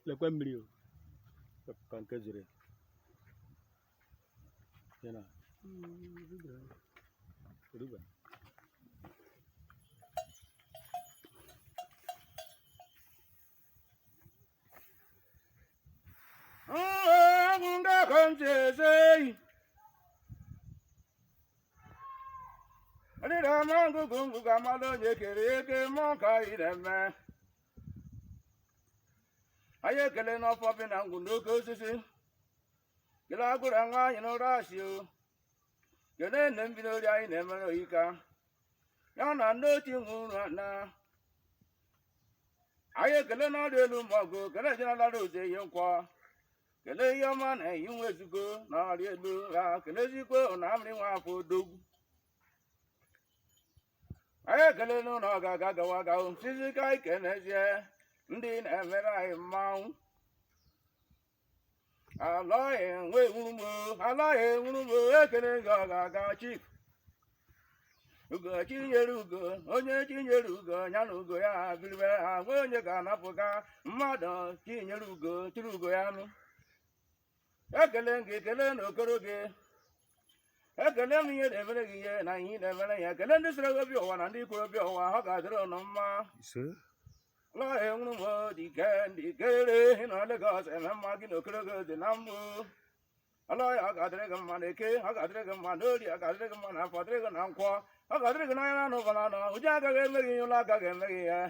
Lekwe mmiri o ka nke zuru ya na Oruba. Onye kere eke mmụọ ka anyị na-eme. Anyị ekele n'ọfọ bi na ngwụ n'oke osisi, kele agụrụ nwa anyị n'ụra asị o, kele nne mbido ori anyị na-emere oyika ya na ndị otu nwe ụra na anyị ekele n'ọrịa elu ma ọgụ, kele jenalara ụzọ eyi nkwọ, kele ihe ọma na eyi nwa ezugo na ọrịa elu ha, kelezikwe na amịrị nwa afọ odogwu. Anyị ekele n'ụlọ ọ ga-aga gawa gawa sizi ka anyị kenezie ndị na-emere anyị mmanwụ. Alaghị enwe ewuru m, alaghị enwuru m. Ekele gị, ọ ga-aga chief ugo chinyere ugo, onye chinyere ugo ya na ugo ya biribere ha nwee onye ga-anapụga mmadụ. Chinyere ugo chiri ugo ya nụ. Ekele gị, ekele na okoro gị, ekele m ihe na-emere gị, ihe na ihe na-emere ya. Ekele ndị soro obi ụwa na ndị kwuru obi ụwa, ọ ga-adịrị ụnụ mma. Ise. Lọọ enwuru m dike ndikere nọ Legọs eme mma gị na okorogo dị na mbụ. Ọlọya, ọ ga-adịrị gị mma na eke, ọ ga-adịrị gị mma na orie, ọ ga-adịrị gị mma na afọ, dịrị gị na nkwọ, ọ ga-adịrị gị n'anya na ụbara na uje agaghị eme gị ihe, ụlọ agaghị eme gị ya,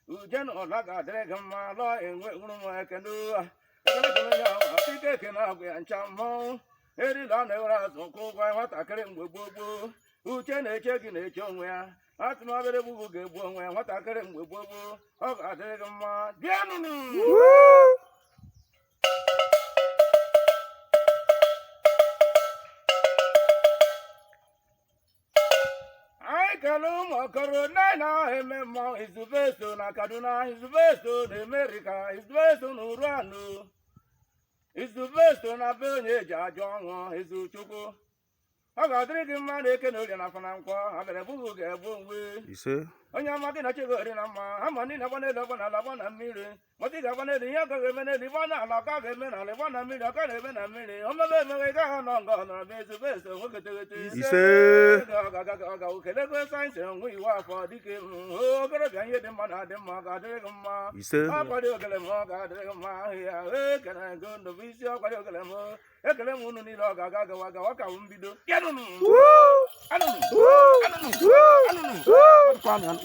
uje na ụlọ ga-adịrị gị mma. Lọọ enwe nwuru m ekene ekele ekele ya ike ekene agwụ ya ncha mmọnwụ erila na ewere azụ kwụ ụgwọ nwatakịrị mgbe gboo gboo. Uche na-eche gị na-eche onwe ya, atụmabere gbugbu ga-egbu onwe ya nwatakịrị mgbe gboo gboo. Ọ ga-adịrị gị mma, bịanụnụ. Anyị kele ụmụ okoro nne na-eme mmọnwụ izubeso na Kaduna, izubeso na Amerịka, izubeso na Uruanụ, izubeso na be onye eji ajọ ọnwụ izu chukwu. Ọ ga-adịrị gị mma na eke na orie na afọ na nkwọ abịara bụghị ga-egbu onwe. Ise. Onye ọma, gị na chegori na mma ama ndị na-agba n'elu, agba n'ala, agba na mmiri. Mọtị ga-agba n'elu, ihe agaghị eme n'elu, ịgba n'ala, ọka ga-eme n'ala, ịgba na mmiri, ọka na-eme na mmiri. Omebe emeghe, ị gaghị anọ nga ọ nọrọ bụ ezigbo eso nwoke teghete. Ise. Kelego sayensị onwe iwu afọ dike okorobịa, ihe dị mma na adị mma, ga-adịrị gị mma. Ise. Ọkwado okele m, ọ ga-adịrị gị mma ahụ ya ekele go ndụ isi ọkwado okele m. Ekele m unu niile. Ọ ga-aga gawa gawa ka m bido yanụnụ anụnụ anụnụ anụnụ.